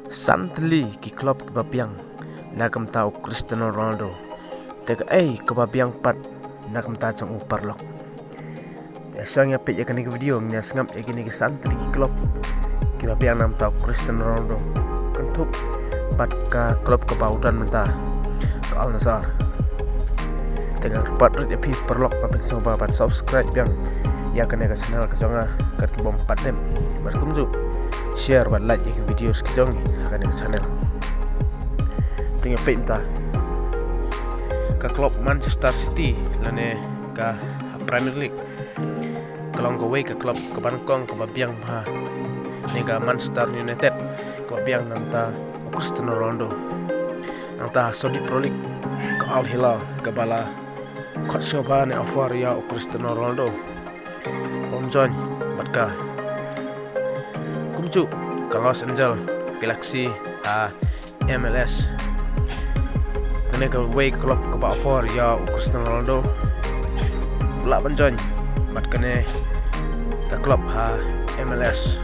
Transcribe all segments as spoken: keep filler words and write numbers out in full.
San tylli ki club kiba biang na ka bynta u Cristiano Ronaldo. Te kaei kaba biang pat na ka bynta jong u paralok? Te shu ïa peit ïa kane ka video, ngin ïa sngap ïa kine ki san tylli ki club kiba biang na ka bynta u Cristiano Ronaldo, kynthup bad ka club kaba u don mynta, ka Al Nassr. Te nga kyrpad rit ïa phi paralok ba phin sngewbha ban subscribe biang ïa kane ka channel ka jong nga, kat ki bym pat dep. Bad kumjuh share bad like ïa ki videos ki jong ngi ha kane ka channel. Te ngin ïa peit mynta. Ka club Manchester City lane ka Premier League ka long kawei ka club kaba nyngkong kaba biang bha, ne ka Manchester United, kaba biang na ka bynta u Cristiano Ronaldo. Nangta ha Saudi Pro League, ka Al Hilal kaba la khot sngewbha ne offer ïa u Cristiano Ronaldo ban join bad ka. Kumjuh ka Los Angeles Galaxy ha M L S. Kane kawei ka club kaba offer ïa u Cristiano Ronaldo, lah ban join bad kane ka club ha M L S.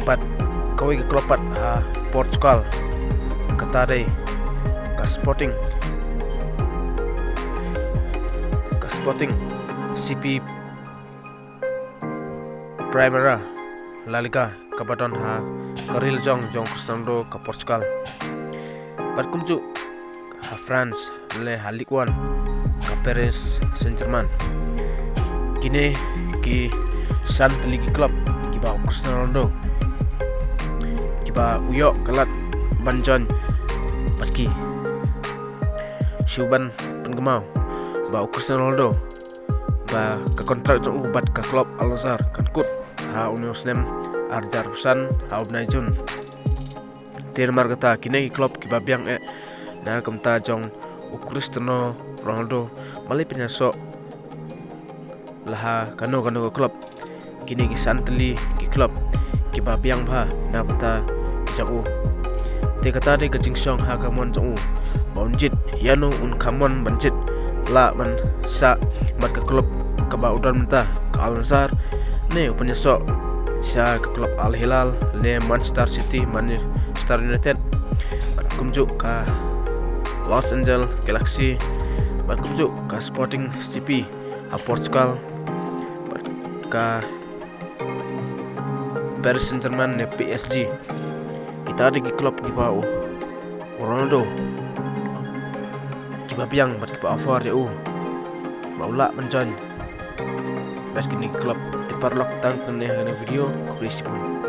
Bad kawei ka club pat ha Portugal, kata dei ka Sporting, ka Sporting C P Primera La Liga, kaba don ha ka ri lajong jong Cristiano Ronaldo ka Portugal. Bad kumjuh ha France, lane ha Ligue One, ka Paris Saint-Germain. Kine ki san tylli ki club kiba u Cristiano Ronaldo, kiba u ïoh ka lad ban join bad ki. Shu ban pynkynmaw ba u Cristiano Ronaldo, ba ka kontrak jong u bad ka club Al Nassr kan kut ha une u snem ar hajar arphew san ha u bnai Jun. Te namar kata kine ki club kiba biang eh na ka bynta jong u Cristiano Ronaldo, balei pynïasoh la ha kano kano ka club? Kine ki san tylli ki club kiba biang bha na ka bynta jong u. Te kata dei ka jingshong ha ka mon jong u ba un jied ïano un kham mon ban jied, lah ban sah bad ka club kaba u don mynta, ka Al Nassr, ne u pynïasoh sha ka club Al Hilal, ne Manchester City, Manchester United, bad kumjuh ka Los Angeles Galaxy, bad kumjuh ka Sporting C P ha Portugal, bad ka Paris Saint-Germain ne P S G. Kita dei ki club kiba u Ronaldo, kiba biang bad kiba offer ïa u ba u lah ban join bad kine ki club. Te paralok, tang kane ha kane ka video, khublei shibun.